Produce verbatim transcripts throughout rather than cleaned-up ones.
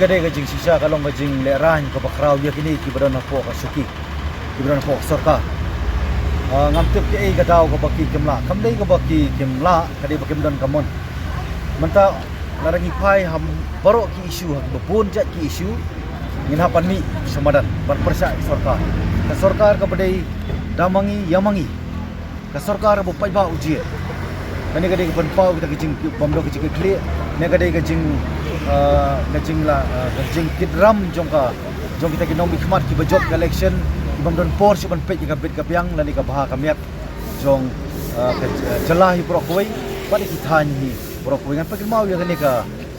Ka dei ka jingshisha, ka long ka jinglehrain kaba khraw ïa kine kiba don hapoh ka shuki, kiba don hapoh ka sorkar. Ah, ngam tip kaei ka daw kaba ki kim lah. Kam dei kaba ki kim lah, ka dei ba kim don ka mon. Mynta lada ngi phai ha baroh ki issue, ha kiba bun jait ki issue, ngin hap ban mih sha madan ban pyrshah ïa ka sorkar. Ka sorkar kaba dei da ma ngi ïa ma ngi. Ka sorkar ba paidbah u jied. Kane ka dei ka pynpaw kita ka jingbymdon ka jingkitkhlieh. Kane ka dei ka jing, ah, ka jingla, ah, ka jingkitram jong ka, jong kita ki nongmihkhmat kiba jop ka election, kibym don por shuh ban peit ïa ka bit ka biang lane ka bha ka miat jong, ah, ka, ah, jylla hi baroh kawei bad ïa ki thaiñ hi baroh kawei. Ngan pynkynmaw ïa kane ka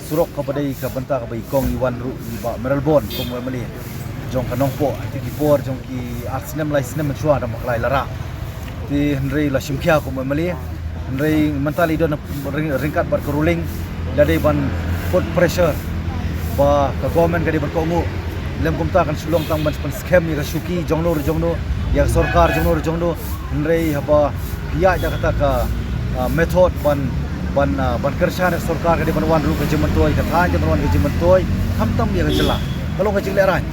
surok kaba dei ka bynta kaba i kong i wan ruh, i Bah Mayralborn kum u M L A jong ka Nongpoh. Ha ki por jong ki ar snem lai snem mynshuwa da Maklai Lara. Te hynrei la shim khia kum u M L A. Hynrei mynta la i don ryng-, ryngkat bad ka ruling, la dei ban put pressure ba ka government ka dei ban kohnguh. Lym kumta kan shu long tang ban pynskhem ïa ka shuki jongno re jongno, ïa ka sorkar jongno re jongno. Hynrei haba phi ïaid da kata ka, ah, method ban, ban, ah, ban kyrshan ïa ka sorkar, ka dei ban wan ruh ka jingmyntoi, ka thaiñ ka dei ban wan ka jingmyntoi, khamtam ïa ka jylla. Ka long ka jinglehrain.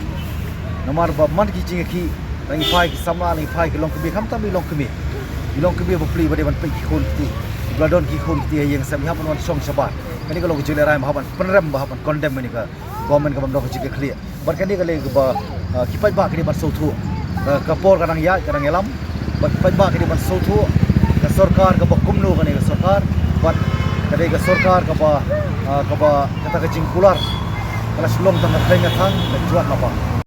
Namar ba man ki jingïakhih, lada ngi phai ki samla, lada ngi phai ki longkmie, khamtam i longkmie. I longkmie bapli ba dei ban peit ki khun kti. Ba la don ki khun kti ha ïing sem, i hap ban wan shong shabar. Kane ka long ka jinglehrain ba hap ban pynrem, ba hap ban condemn ïa kane ka government kabym don ka jingkitkhlieh. Bad kane ka long kaba, ah, ki paidbah ki dei ban sngewthuh. Ah, ka por ka dang ïaid, ka dang ïalam. Bad ki paidbah ki dei ban sngewthuh ka sorkar kaba kumno kane ka sorkar. Bad ka dei ka sorkar kaba, ah, kaba kata ka jingkular ka la shu long tang ka thaiñ ka thang, ka jwat haba.